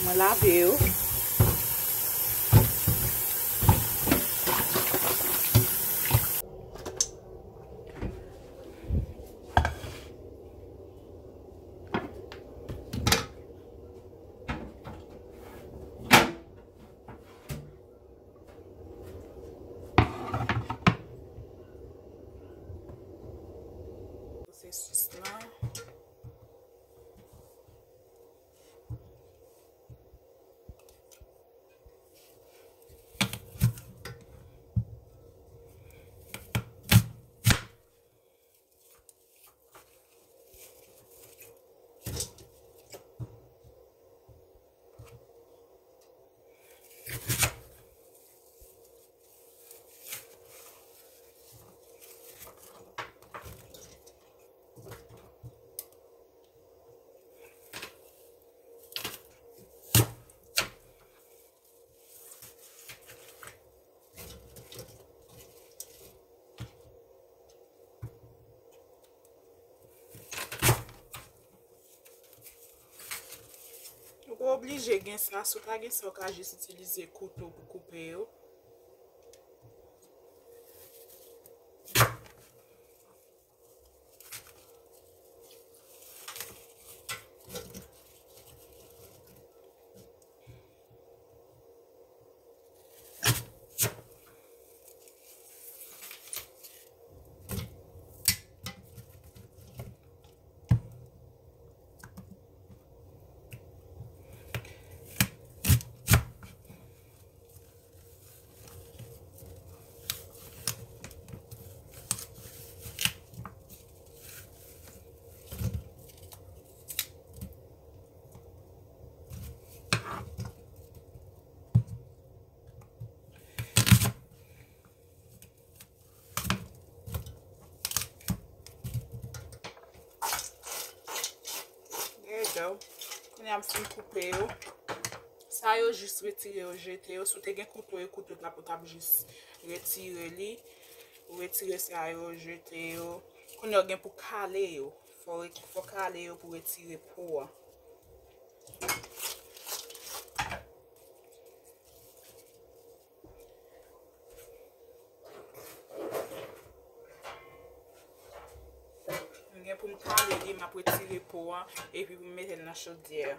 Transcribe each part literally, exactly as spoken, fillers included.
Mwen lave yo. Pwosesis lan. Ou pa oblije gen sa, si w pa gen sa, ou ka jis itilize kouto pou koupe yo. There you go. Kounye a m fin koupe yo. Sa yo jis retire yo, jete yo. Si w te gen kouto, e kouto t ap, ou t ap jis retire li. Ou retire sa yo, jete yo. Kounye a w gen pou kale yo. Fò, fò kale yo pou retire po a. M gen pou m kale li, m ap retire po an, epi pou m mete l nan chodyè a.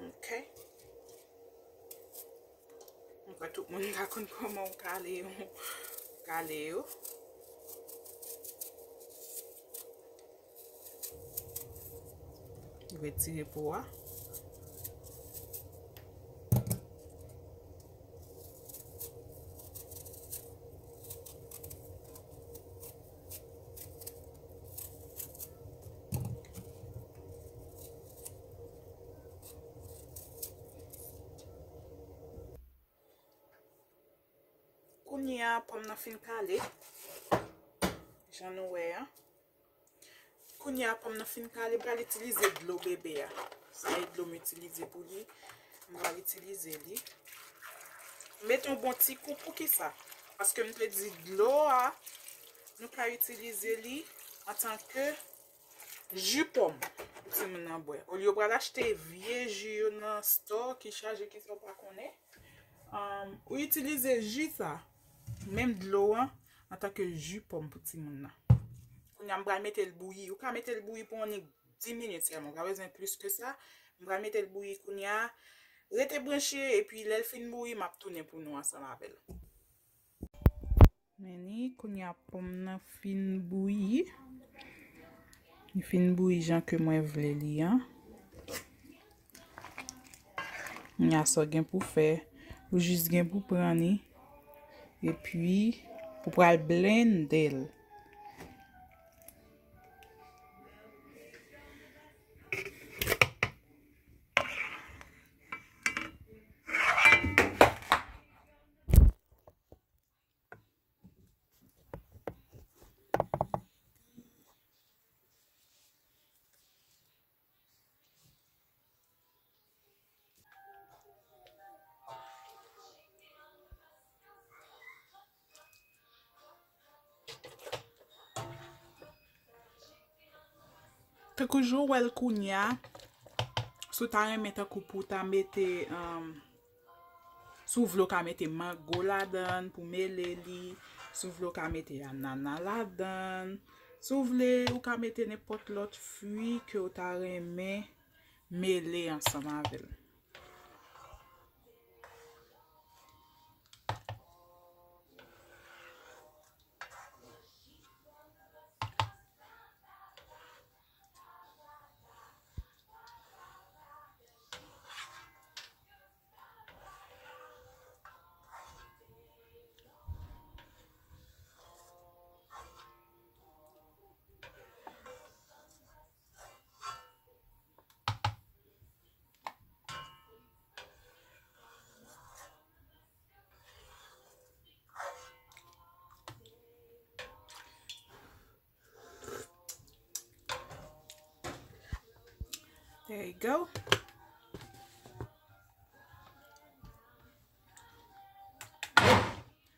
Ok. Mwen kwè tout moun ka konn kòman w kale yo. Kale yo. Retire po a. Kounye a, pòm nan fin kale. Jan nou wè a. Kounye a, pòm nan fin kale, m pral itilize dlo bebe a. Sa e dlo m itilize pou li. M pral itilize li. Mete yon bon ti kou, poukisa? Paske m te di dlo a, nou ka itilize li antanke ji pòm pou timoun nan bwè. Olye w pral achte vye ji yo nan store ki chaje, ki sa w pa konnen. Um, ou itilize ji sa, menm dlo an, antanke ji pòm pou timoun nan. Kounye a, m pral mete l bouyi. Ou ka mete l bouyi pou annik dis minit sèlman. Ou pa bezwen plis ke sa. M pral mete l bouyi kounye a. Rete branche, epi lè l fin bouyi, m ap tounen pou nou ansanm avè l. Men ni, kounye a pòm nan fin bouyi. Li fin bouyi jan ke mwen vle li an. Kounye a sa w gen pou fè, ou jis gen pou pran li, epi ou pral blende l. Tankou jan w wè l kounye a, si w ta renmen tankou pou w ta mete, um, si w vle w ka mete mango ladan l pou mele li, si w vle w ka mete anana ladan l, si w vle ou ka mete nenpòt lòt fwi ke w ta renmen mele ansanm avè l. There you go.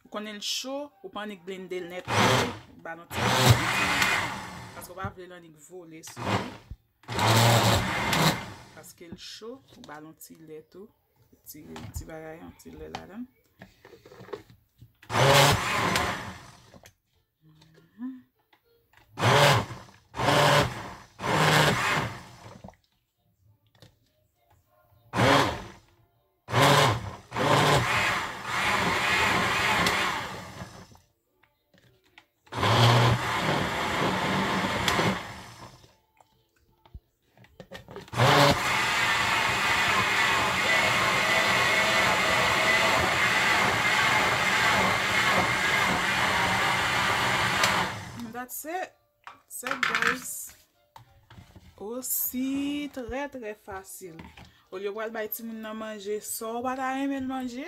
Ou konnen l cho, ou pa annik blende l nèt, ou ba l yon ti, paske ou pa vle l annik vole sou li. Paske l cho, ou ba l yon ti lè tou. Ti, ti bagay, yon ti lè ladan. That's it. That's it, guys. Osi trè, trè fasil. Olye w pral bay timoun nan manje, sa w pa ta renmen l manje,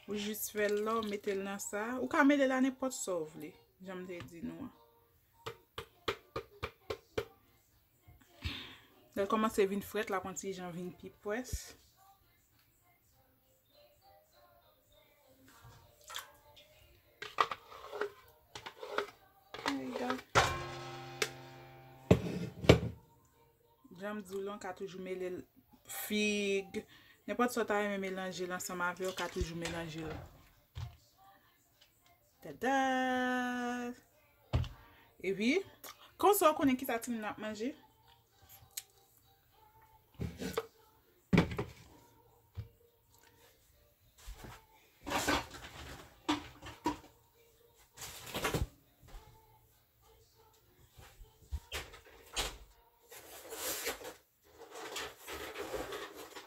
ou jis fè l la, w mete l nan sa. Ou ka mele l a nenpòt sa w vle, jan m te di nou an. Lè l kòmanse vin frèt, l ap yon ti jan vin pi pwès. There you go. Jan m di w lan, w ka toujou mele l fig. Nenpòt sa w ta renmen melanje l ansanm avè l, w ka toujou melanje l. Tada! Epi, konsa w konnen kisa timoun nan ap manje.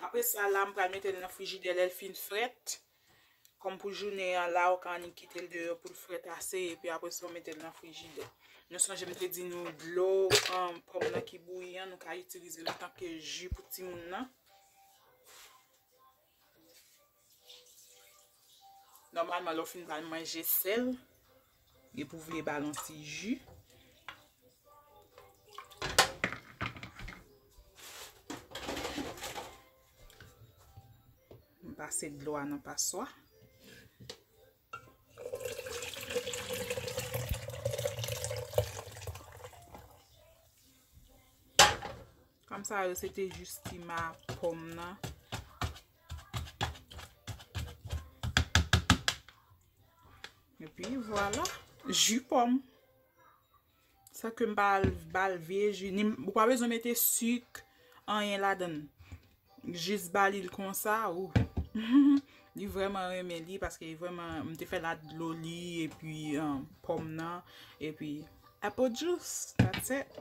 Apre sa, la, m pral mete l nan frijidè lè l fin frèt. Kòm pou jounen an la, ou ka annik kite l deyò pou l frèt ase, epi apre sa, ou mete l nan frijidè. Nou sonje m te di nou dlo, um, pòm nan ki bouyi an, nou ka itilize l antanke ji pou timoun nan. Nòmalman, lè w fin ba l manje sèl, epi w vle ba l yon ti ji. M pase dlo a nan paswa. Kòm sa yo, se te jis ti ma pòm nan. Epi, vwala, ji pòm. San ke m pa al ba l vye ji, ni, ou pa bezwen mete sik, anyen ladan l. Jis ba li l konsa, ou. Li vrèman renmen li, paske li vrèman, m te fè l ak dlo li, epi, um, pòm nan, epi apple juice, that's it.